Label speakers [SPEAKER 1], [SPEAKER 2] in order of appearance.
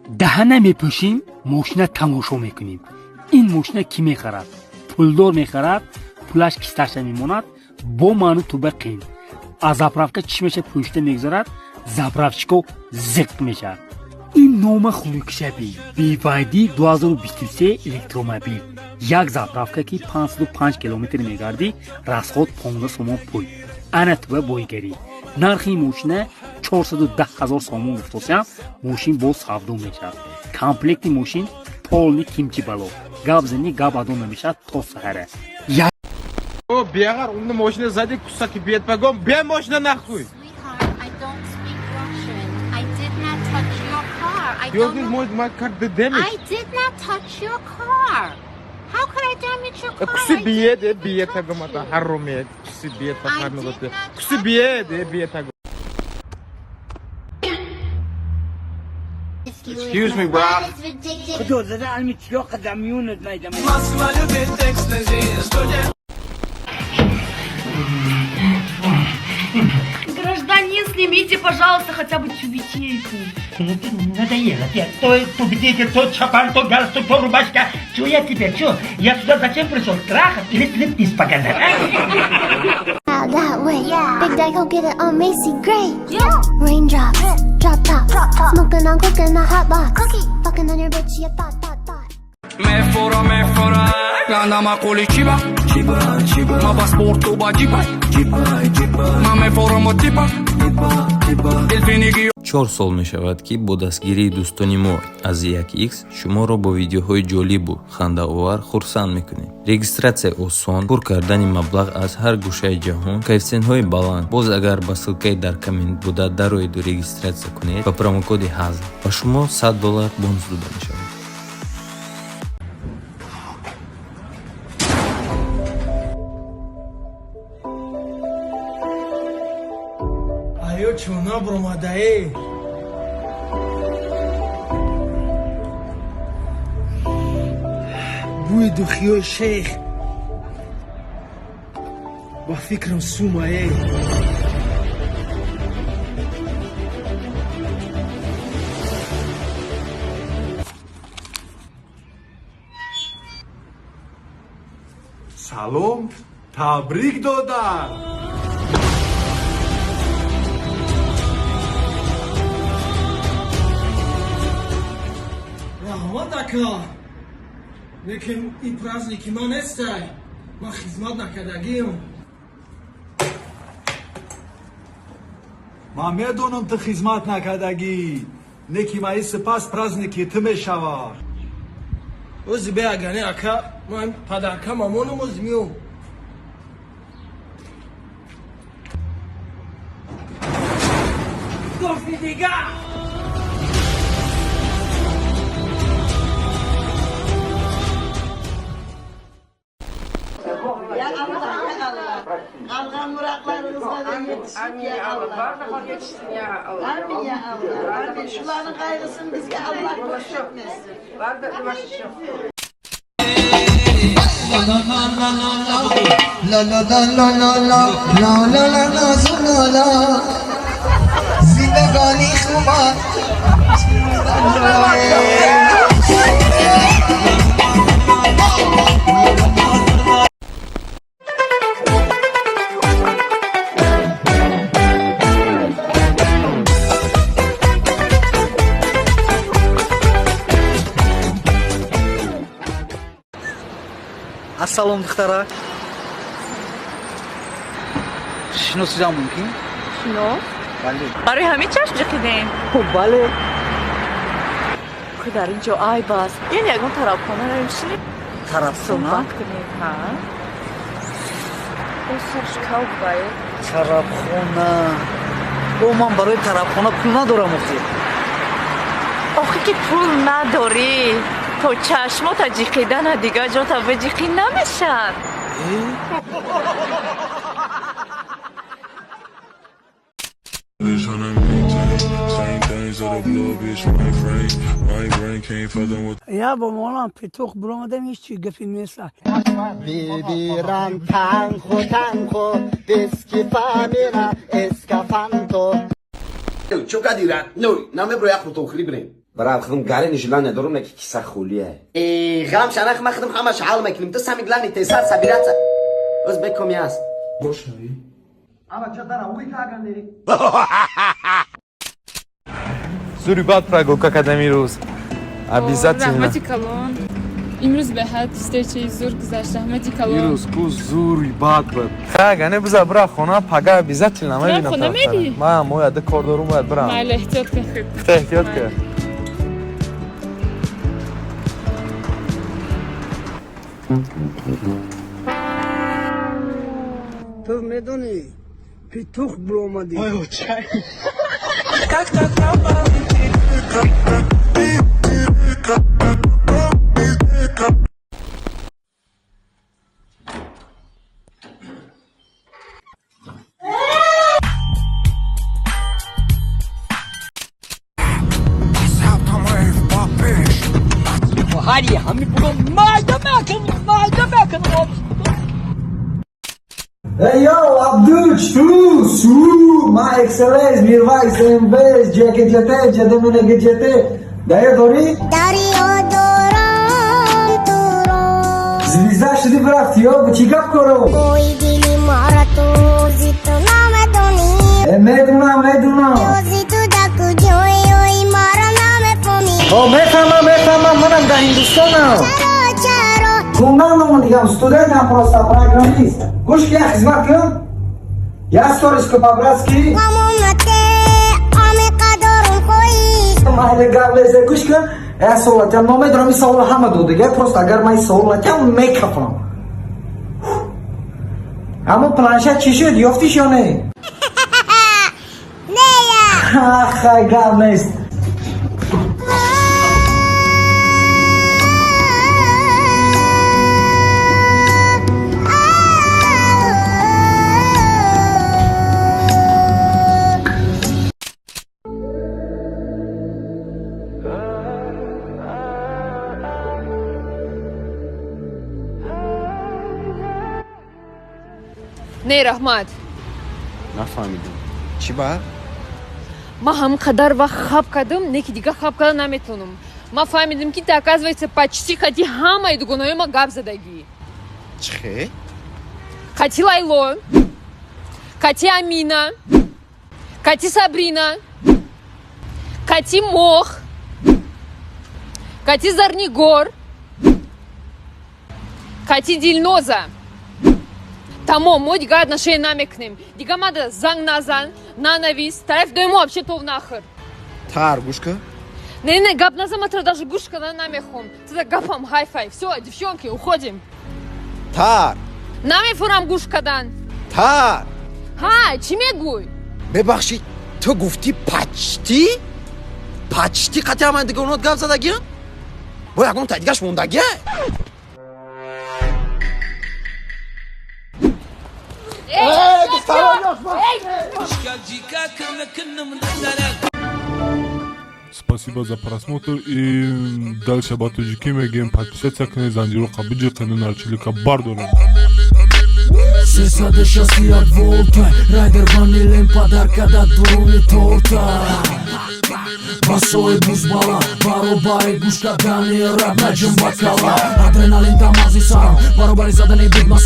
[SPEAKER 1] Даҳана мепӯшим, мошина тамошо мекунем. Ин мошина кӣ мехарад? Пулдор мехарад, пулаш кисташа мемонад, бо маъну туба қин. Аз заправка чишмаша пӯшида мегузарад, заправщико зиқ мешавад. Ин нома хунукшаби BYD 2023 электромобил. Як заправка ки 505 километр мегардӣ, расход 15 сомон пул. Ана туба бойгарӣ. Нархи мошина 410 ҳазор сомон гуфтосиям, мошин боз савдо мешавад. Комплекти мошин полный кимчи бало. Гап зани, гап адо намешавад то саҳара.
[SPEAKER 2] О, бегар, умный мошина сзади, кусаки бед погон, бе мошина нахуй!
[SPEAKER 3] Sweetheart, I don't speak Russian. I did not touch your car. I don't
[SPEAKER 2] Yours
[SPEAKER 3] know.
[SPEAKER 2] мой my car the damage.
[SPEAKER 3] I did not touch your car. How could I damage your car?
[SPEAKER 2] Куси
[SPEAKER 3] I
[SPEAKER 2] биед,
[SPEAKER 3] didn't even
[SPEAKER 2] биед
[SPEAKER 3] touch
[SPEAKER 2] тагомата,
[SPEAKER 3] you.
[SPEAKER 2] ҳарумед. Куси биед
[SPEAKER 3] I
[SPEAKER 2] пахарно
[SPEAKER 3] did
[SPEAKER 2] бате.
[SPEAKER 3] not
[SPEAKER 2] Куси
[SPEAKER 3] touch
[SPEAKER 2] биед,
[SPEAKER 3] you.
[SPEAKER 2] Биед таго.
[SPEAKER 3] Excuse me, bro.
[SPEAKER 4] Гражданин, снимите, пожалуйста, хотя бы тюбетейку.
[SPEAKER 5] Надоело тебе. То тюбетейка, то чапан, то галстук, то рубашка. Чё я тебе, чё? Я сюда зачем пришел? Трахать или стриптиз показать, а?
[SPEAKER 6] Out that way. Yeah. Big Daddy, go get it on Macy Gray. Yeah. Raindrops, drop top, smoking on cooking the hot box. Cookie, fucking on your bitch, yeah, thought, thought, thought.
[SPEAKER 7] Мефора, мефора, ганда мақули чиба чиба чиба, ма паспорту ба ҷипа ҷипа ҷипа, ма мефорамо типа типа типа делфиниги.
[SPEAKER 8] 4 сол мешавад, ки бо дастгирии дӯстони мо аз 1x шуморо бо видеоҳои ҷолибу хандаовар хурсанд мекунем. Регистратсия осон, пур кардани маблағ аз ҳар гӯшаи ҷаҳон, коэффисиентҳои баланд. Боз агар ба ссылкаи дар коммент буда дароеду регистратсия кунед, ба промокоди ҳазл ба шумо 100 доллар бонус дода мешавад.
[SPEAKER 9] Аё, чуна бромадае? Бӯи духиёи шейх ба фикрам сумае.
[SPEAKER 10] Салом, табрик додам.
[SPEAKER 9] Раҳмат, ака, лекин ин праздники ман нестай, ман хизмат накардагиам.
[SPEAKER 10] Ман медонам, ту хизмат накардагӣ, неки маи сипас праздники ту мешавад.
[SPEAKER 9] Ози беагане, ака, ман падарка мамонам, ози миём. Гуфти дигар.
[SPEAKER 11] Ya Allah, ya Allah. Kalkan muratlarımızla da yetişsin ya Allah.
[SPEAKER 12] Yetişsin ya Allah.
[SPEAKER 11] Amin ya Allah. Amin. Şuların gayrısını bizge Allah göstermesin.
[SPEAKER 12] Var da ulaşacağım.
[SPEAKER 7] La la la la la la la la la la la la la la la зиндагони хуба.
[SPEAKER 13] Ассалом, духтарак, шиносидан мумкин?
[SPEAKER 4] Шинос?
[SPEAKER 13] Бале.
[SPEAKER 4] Барои ҳамин чашм ҷиқидем?
[SPEAKER 13] Бале.
[SPEAKER 4] Охи, дар ин ҷо айб аст. Яъне ягон тарабхона равем, шинем.
[SPEAKER 13] Тарабхона?
[SPEAKER 4] Суҳбат кунем, ҳа? Осаш кавбае.
[SPEAKER 13] Тарабхона? О, ман барои тарабхона пул надорам охи.
[SPEAKER 4] Охи, ки пул надорӣ, то чашмота ҷиқидана дигар ҷота биҷиқӣ намешавад.
[SPEAKER 14] Same things that'll blow, bitch, my frame. My brain can't fathom what
[SPEAKER 15] Я бо молам петух буромадам, ҳеч гапи нест.
[SPEAKER 11] Бибирам танхо танхо бескифамира эскафанто.
[SPEAKER 16] Чо кади, родной? Намебро як хуртохӯрӣ бирем. Брат, худам гарени желание дорам, не ки киса холия.
[SPEAKER 11] Э, ғам шанах, ман худам ҳамаш ҳал мекунем. Ту самый главный тезтар собираться. Ӯзбек коми аст.
[SPEAKER 9] Бошави.
[SPEAKER 11] Ама ча дара уй каган.
[SPEAKER 2] Зури бад прогулка кардам имрӯз. Обязательно.
[SPEAKER 12] Раҳмати калон. Имрӯз беҳад встреча и зур гузашт. Раҳмати калон.
[SPEAKER 2] Имрӯз ку зури бад буд. Ха, гане биза бира хона, пага обязательно мебинам.
[SPEAKER 12] Хона мери?
[SPEAKER 2] Ман мояд кор дорум, бояд бирам.
[SPEAKER 12] Майли, эҳтиёт кун.
[SPEAKER 2] Хта эҳтиёт кун.
[SPEAKER 15] Ту медонӣ, петух биромадӣ.
[SPEAKER 7] Как то пропал.
[SPEAKER 9] Эй, yo, Абдуч, ту, су, ма XLS, Мирвайс, МВС, ЖКЖТ, ЖДМНГЖТ. Дая дорӣ?
[SPEAKER 6] Дарё дорам туро.
[SPEAKER 9] Звезда шуди бирафти, ё, чӣ гап кору?
[SPEAKER 6] Ой, дили мара ту зи ту намедонӣ.
[SPEAKER 9] Э, медунам, медунам.
[SPEAKER 6] Зи ту дар куҷои, ой, мара намефаҳмӣ.
[SPEAKER 9] О, мефаҳмам, мефаҳмам, манам дар Ҳиндустонам.
[SPEAKER 6] Чаро, чаро?
[SPEAKER 9] Хундан дигам, студентам, просто программист. Гӯш ки, як хизмат кун. Як сторис ку по-братски.
[SPEAKER 6] Ғамонате амиқа дорум хоҳиш.
[SPEAKER 9] Майли, гап лезе, гӯш кун. Як савол атям, номедонам, ин савол ҳама додига, просто агар ман ин савол атям, мекафам. Аммо планшет чӣ шуд, ёфтиш ё не?
[SPEAKER 6] Нея.
[SPEAKER 9] Хай, гап нест.
[SPEAKER 12] Не, раҳмат.
[SPEAKER 16] Нафаҳмидам. Чӣ ба?
[SPEAKER 12] Ман ҳам қадар вақт хаб кардам, не ки дига хаб карда наметавонам. Ман фаҳмидам, ки ты, оказывается, почти қати ҳамаи дугонаҳои ма гап задагӣ.
[SPEAKER 16] Чӣ хе?
[SPEAKER 12] Қати Лайло, қати Амина, қати Сабрина, қати Моҳ, қати Зарнигор, қати Дилноза. Тамом, мо дига отношения намекунем. Дига мада занг назан, нанавис, тарафи доимо вообще тов нахӯр.
[SPEAKER 16] Тар, гӯш кун.
[SPEAKER 12] Не, не, гап назан, ма тра даже гӯш кардан намехоҳам. Тада гапам ҳайфай. Всё, девчонки, уходим.
[SPEAKER 16] Тар.
[SPEAKER 12] Намефурам гӯш кардан.
[SPEAKER 16] Тар.
[SPEAKER 12] Ҳа, чӣ мегӯй?
[SPEAKER 16] Мебахшӣ, ту гуфтӣ почти? Почти қати ҳамаи дугонот гап задагиам? Бо ягон та дигаш мондагия?
[SPEAKER 12] Эй,
[SPEAKER 14] Спасибо за просмотр и дальше ба тоҷикӣ мегӯем: подписаться кунед, занҷироқа биҷиқену нарчилика бардорем.
[SPEAKER 7] 361 волта. Райдер ванилем подарка да дуруни торта. Басои бузбала баробари гӯш кардани раб наҷум бакала. Адреналин дамази сарам баробари задани бит.